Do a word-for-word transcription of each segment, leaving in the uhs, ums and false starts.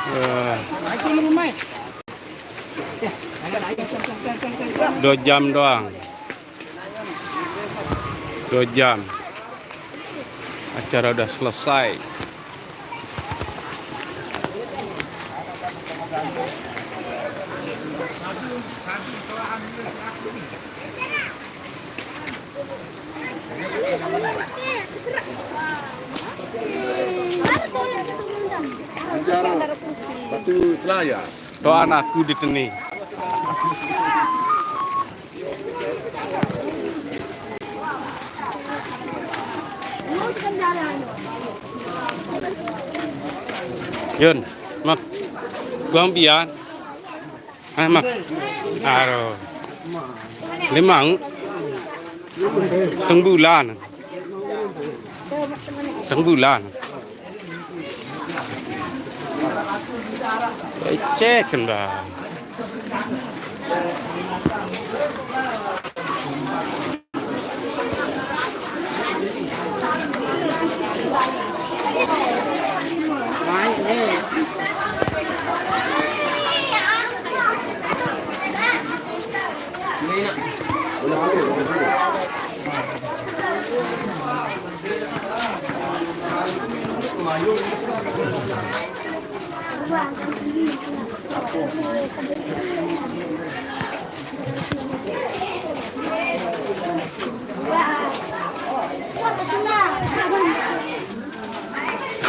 Eh, dua jam doang. Dua jam. Acara udah selesai. Acara batu selaya. Doa anakku di teni. Yun, mak, buang biar. Ah, mak. Aduh. Limang. Teng bulan. Teng bulan. Cek kan, Bang.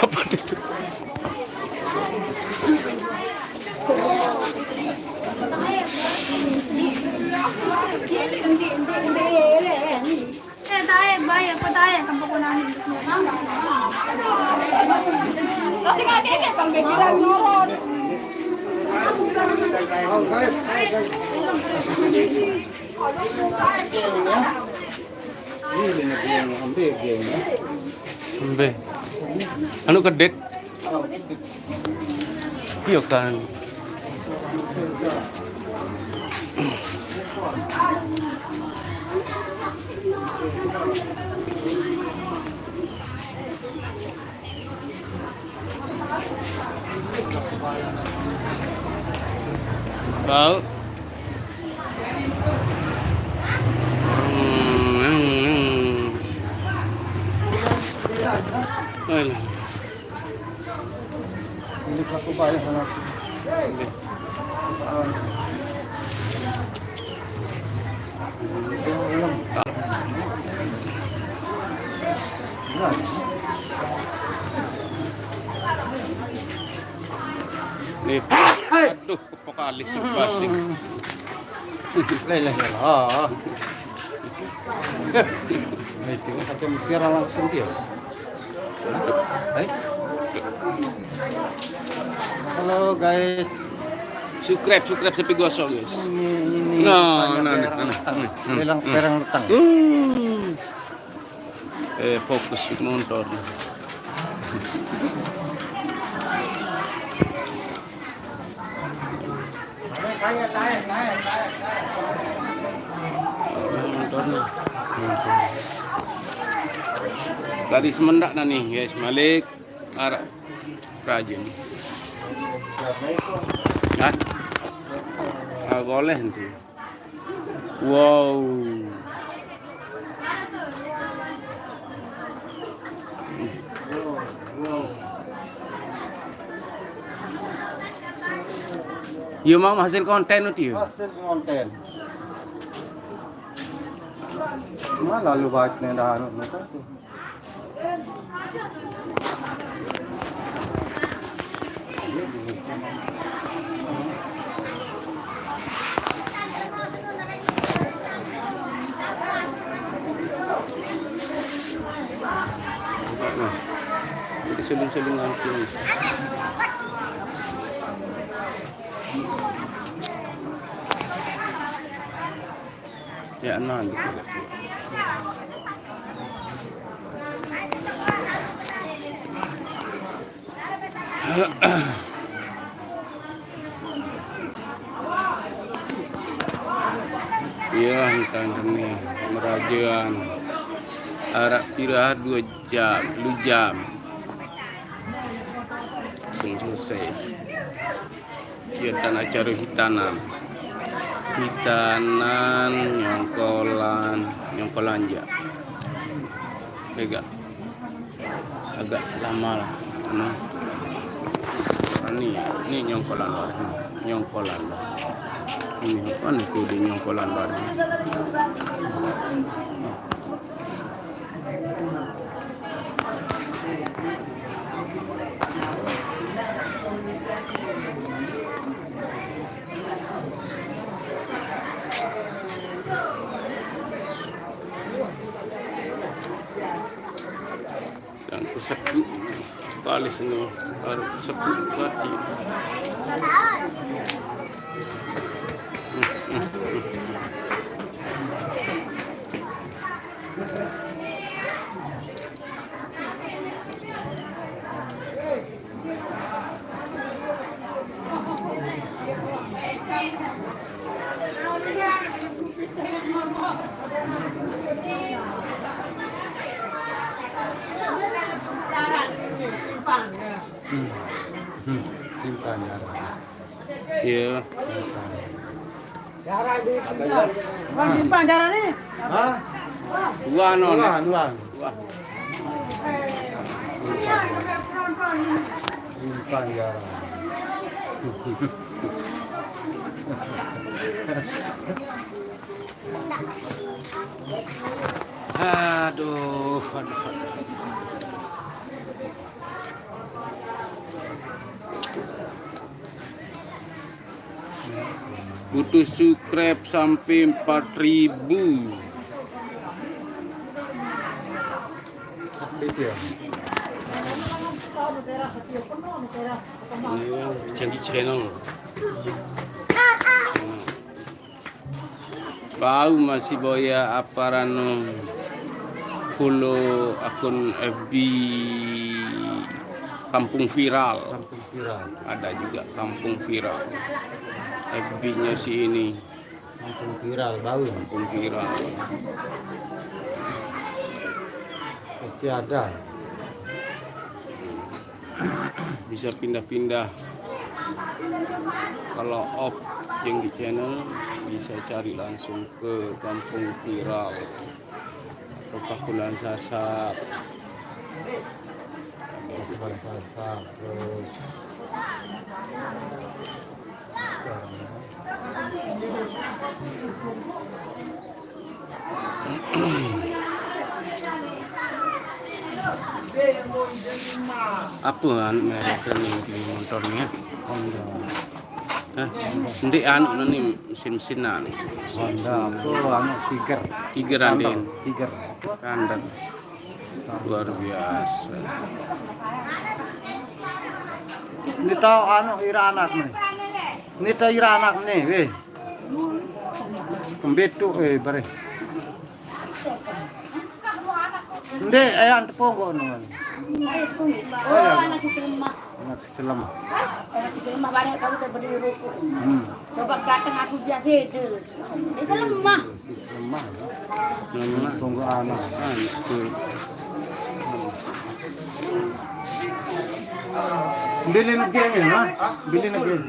Apa itu? Embe. Anu kedet. Iya kan. Bau. Hmm, hmm, hmm. Alah. Ini satu bayar sana. Nih, aduh, kepok alis basik. Lah, lah, lah. Nah, itu kan kaca Mesir langsung dia. Hah? Hai. Halo, guys. Subscribe, subscribe sampai gosong, guys. Ini, ini Nah, pandai nah, nih, perang nah, nih, letang. Nah, nih, nah, Lelang nah. Perang letang. Hmm. Eh, fokus nonton. Nonton. Dari semendak dah nih, guys, malik arah Prajen. Hah? Ah, boleh nanti. Wow. Iya, mau hasil konten itu ya? Hasil konten. Malah lu baik nih dah anu, anu tuh. Nah, jadi suling-suling langsung. Ya, nah, gitu. Iya, entah nih, merajean. Arak pira dua jam, lu jam. Langsung selesai. Kegiatan acara hitanan. Hitanan, nyongkolan, nyongkolan ya. Agak, agak lama lah. Nah. Ini, ini nyongkolan lah. Nyongkolan lah. Ini apa nih, kudu nyongkolan lah. Dan kesekut, kalis ini, baru kesekut tadi. Hmm. Hmm. Simpan ya. Iya. Simpan. Wah, timpang darah ni. Hah? Wah, non. Wah, wah. Wah. Simpan darah. Aduh, aduh, aduh. Butuh subscribe sampai empat ribu. Aktif ya. Ini Janggi Channel. Bau masih boya aparano follow akun F B Kampung Viral. Kampung Viral. Ada juga Kampung Viral. F B-nya si ini. Kampung Viral, bau. Kampung Viral. Pasti ada. Bisa pindah-pindah. Kalau off Jenggi Channel, bisa cari langsung ke Kampung Viral atau Pakulan Sasak. Pakulan Sasak, terus apa anu merek ni, motor ni, ya? Honda. Hah? Ndeq anu ni, mesin-mesinan. Honda apa anu, Tiger. Tiger, Andin. Tiger. Kandang. Luar biasa. Ni tao anu ira anak ni. Ni tao ira anak ni, weh. Kembit tu, eh, bare. Ndeq, eh, an tepung kok, no. Oh, anak sisi lemah. Anak sisi lemah. Anak sisi lemah, banyak tahu terbeli ruku. Hmm. Coba ganteng aku biasa itu. Sisi lemah. Sisi lemah. Lemah. Tunggu anak. Anak tu. Bilin geng ya, ha? Bilin geng.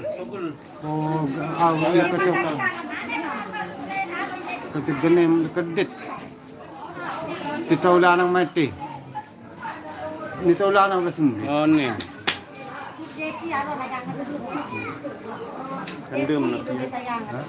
Oh, ah, iya, kecil. Kecil genem, kedit. Kita ulah anak mati. Ni tolak anak udah sembuh. Oh, ni. Kendem nanti. Ha?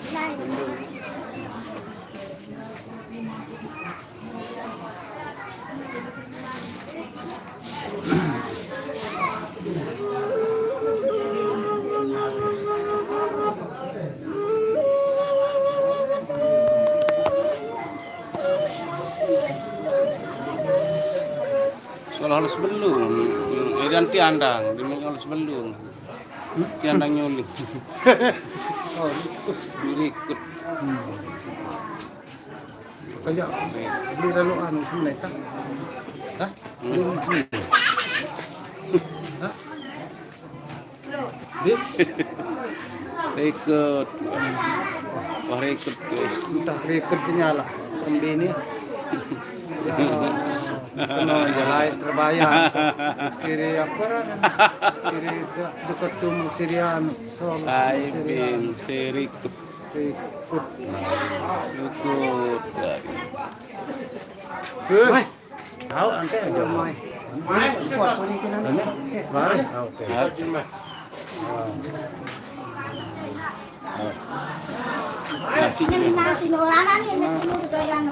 Soal halus belum. Eh, ganti andang, dia main halus belum. Hmm? Dia andang nyulik. Oh, itu. Dirikut. Hmm. Kayak beli lalu anu sebenarnya, kan? Hah? Hmm. Beli sini. Hah? Di? Reket. Wah, reket, guys. Entah reket nyala. Pembini. Ya. Kena jalai terbayar. Siri apa dah? Siri de-, dekat tu Sirian. Sol. Saibin, sirikut. Ikut. Ikut. Hei. Tahu nanti aja mai. Puas ni kena ni. Mari. Oke. Nasi. Ini nasi orang ni mesti muda yang